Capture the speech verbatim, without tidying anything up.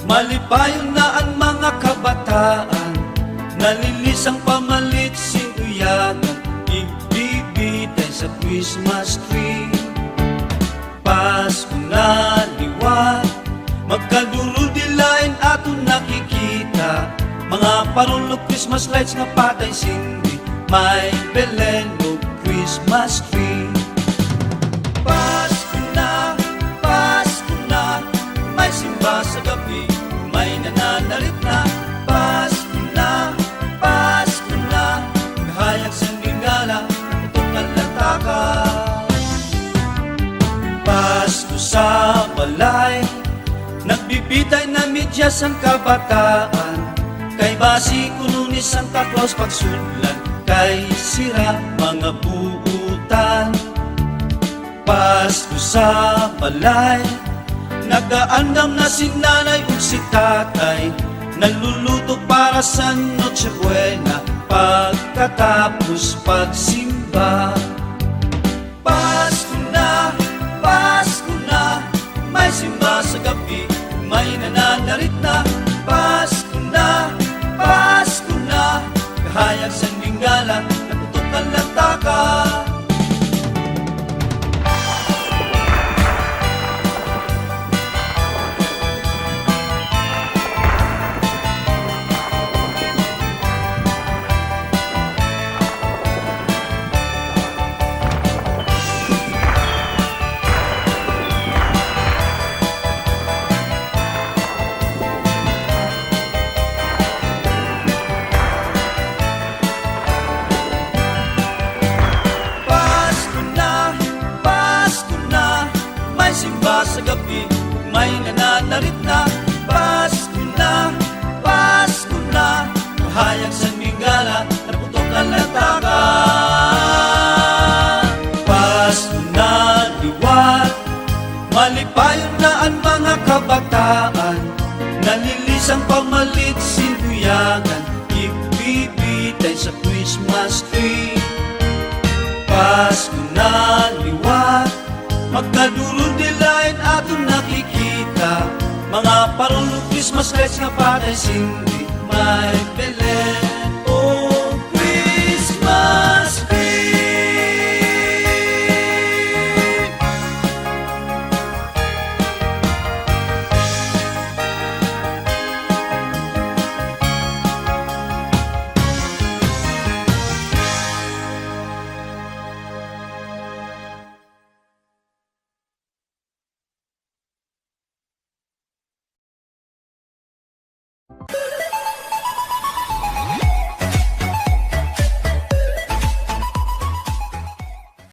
Malipayon na an mga kabataan, nalilisang pamalit sin uyagan, ibibitay sa Christmas tree. Pasko na liwat, magkadurudi la in aton nakikita, mga parol o Christmas lights nga patay sindi, may Belen o Christmas tree. Pasko na, Pasko na, may simba sa gabi, may nananarit na. Pasko na, Pasko na, kahayag san bingala, putok an lantaka. Pasko sa balay, nagbibitay na medyas an kabataan, kay basi kuno ni Santa Claus pagsudlan, kay sira mga buutan. Pasko sa balay, nagaandam na si nanay ug si tatay, nagluluto para sa Noche Buena, pagkatapos pagsimba. Pasko na, Pasko na, may simba sa gabi, may nananarit na. Pasko na, Pasko na, kahayag san bingala, naputok an lantaka. Pasko na, Pasko na, may simba sa gabi, may nananarit na. Pasko na, Pasko na, kahayag san bingala, naputok an lantaka. Pasko na liwat, malipayon na an mga kabataan, nalilisang pamalit sin uyagan, ibibitay sa Christmas tree. Pasko na liwat, magkadurudi la in aton nakikita, mga parol o Christmas lights nga patay sindi, may Belen